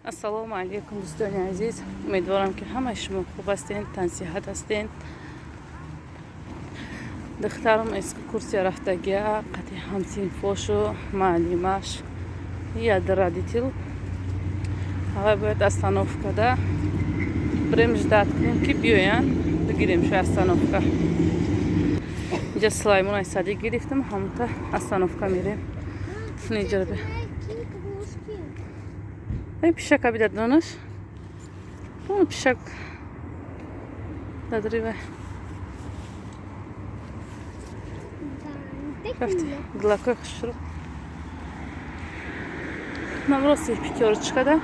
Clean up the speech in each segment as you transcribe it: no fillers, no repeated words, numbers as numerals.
Ассалому алайкум, дӯстони азиз. Умедворам, ки ҳамаи шумо хуб ҳастен, тансиҳат ҳастен. Духтарам экскурсия рафтагия қати ҳамсинфошу муаллимаш яд родитель. Ҳавай бояд остановкада бирем, ждать кунем, ки биёянд, бигирем шу остановка. Инҷа Сулаймон садик гирифтам, ҳамта остановка мерем. Инҷа ай пишака бидад донаш. Он пишак дадривай. Рафти глакои хушрӯ. Намроси Пятёрочкада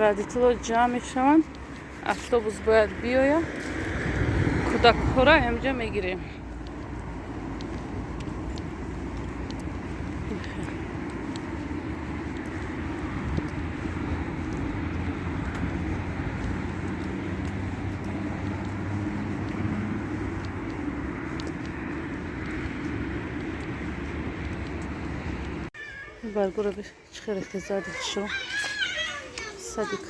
родитело ҷамъ мешаванд. Автобус бояд биёяд. Кӯдакҳоро ҳамҷа мегирем. Баргура чӣ хеле хезади хушрӯ. Садик.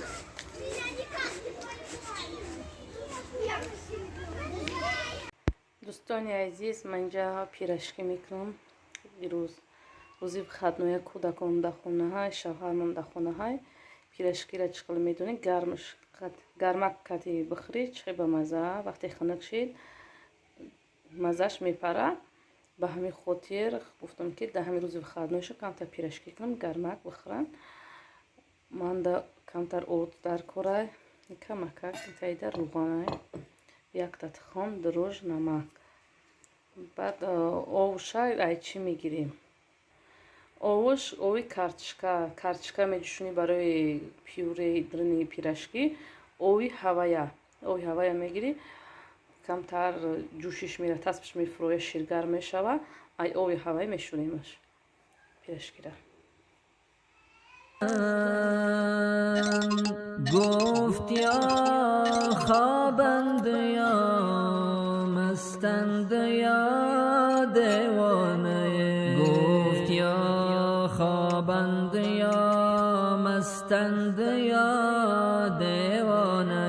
Дӯстони азиз, ман инҷа пирожки мекунам. Дирӯз рӯзи выходной кӯдакон дар хонаҳай, шавҳармон дар хонаҳай. Пирожкира чӣ хел медонӣ, гармш гармак кати бихӯрӣ, чӣ ба маза. Вақте хунук шид, маззаш мепарад. Ба ҳамин хотир гуфтам, ки дар ҳамин рӯзи выходнойшо камтар пирожки кунам, гармак бихӯранд. Ман да камтар орд дар корай, камакак таида рӯғанай, якта тухм, дрожж, намак. Баъд овуша ай чӣ мегирем? Овуш ови картошка, картошка меҷӯшонӣ барои пюреи дрини пирожки, ови ҳавая, ови ҳавая мегирӣ, камтар ҷӯшиш мера, таспаш мефуроя, ширгарм мешава, ай ови ҳавай мешӯремаш пирожкира. Гуфт ё хобанд, ё мастанд, ё девона. Гуфт ё хобанд, ё мастанд, ё девона.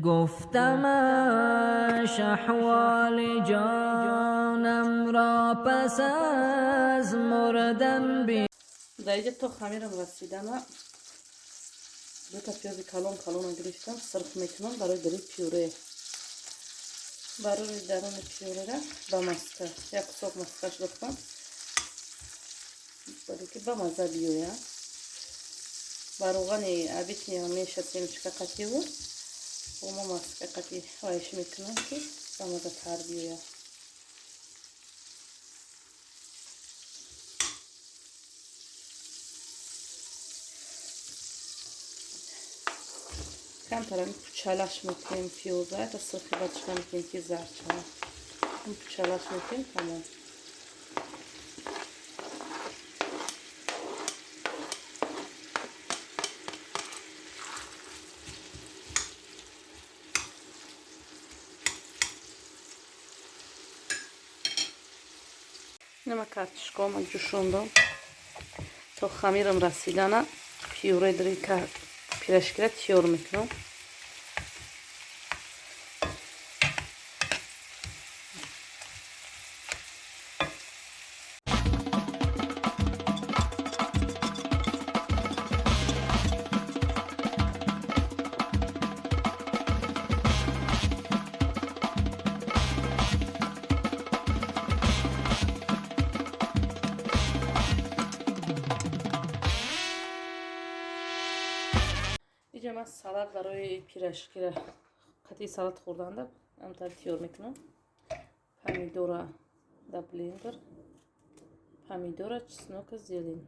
Гуфтамаш аҳволи ҷонам ро пас аз мурдан би. Дар инҷа то хамирам расидама, дута пиёзи калон калона гирифтам, сирх мекунам барои дари пюре. Барои даруни пюрера ба маска, як кусок маскаш дохтам, барои ки ба мазза биёяд. Ба равғани обычный меша семечка қативу мо маска қати вайш мекунам, ки ба маззатар биёяд. Камтарам пучалаш мекунем пиёза, та сирхи бадшка мекунем, ки зард шавад. Пучалаш мекунем, тамом. Инама картошкома ҷӯшондам. То хамирам расидана пюре дари пирожкира тиёр мекунам. Инҷа ман салат барои пирожкира қатъи салат хӯрданда ҳамтар тиёр мекунам. Помидора да блендер, помидора, чеснока, зелень.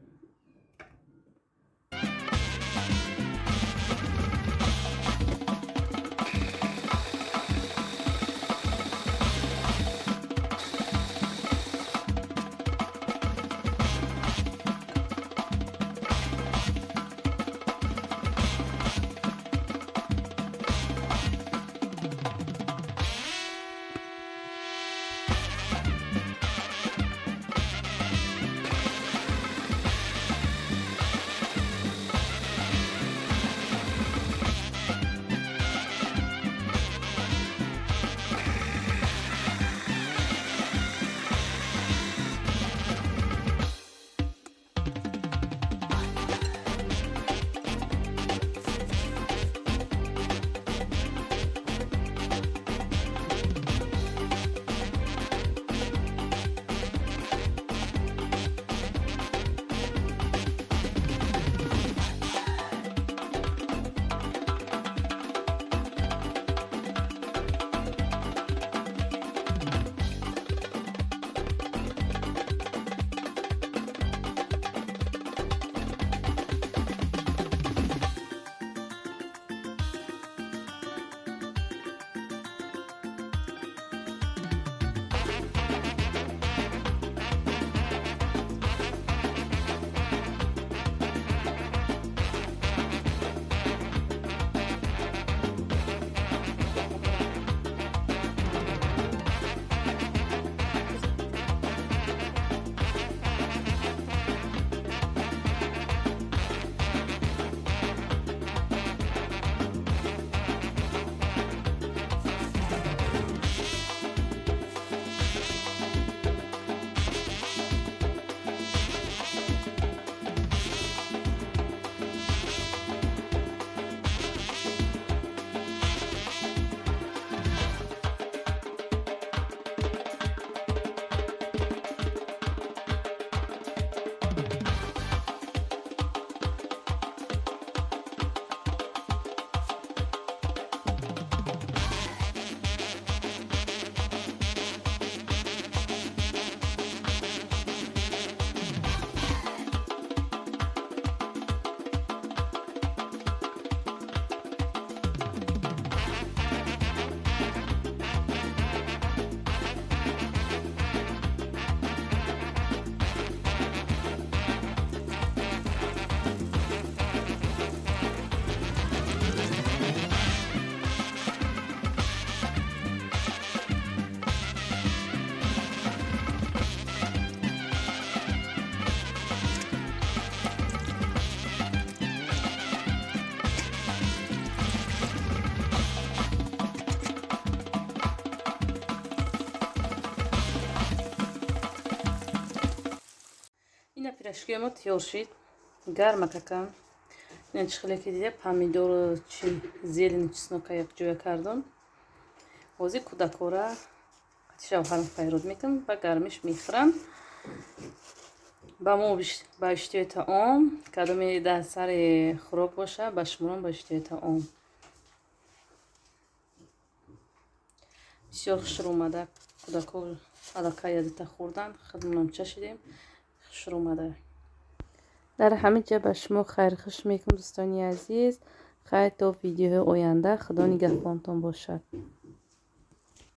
Пирожки мо тиёр шид, гармакакам. Ина чӣ хеле ки дида, помидору чи, зелени, чеснока якҷоя кардам. Ҳозир кӯдакора қати шавҳарам файрод мекунам, ба гармиш мехӯрам. Ба мо ба иштиҳои таом, кадоме дар сари хӯрок боша, ба шуморам ба иштиҳои таом. Бисёр хушрӯ омада. Кӯдако аллакай ядита хӯрдан, худмонам чашидем, хушрӯ омада. Дар ҳамин ҷа ба шумо хайрхуш мекунам, дӯстони азиз. Хайр, то видеоҳои оянда, Худо нигаҳбонтон бошад.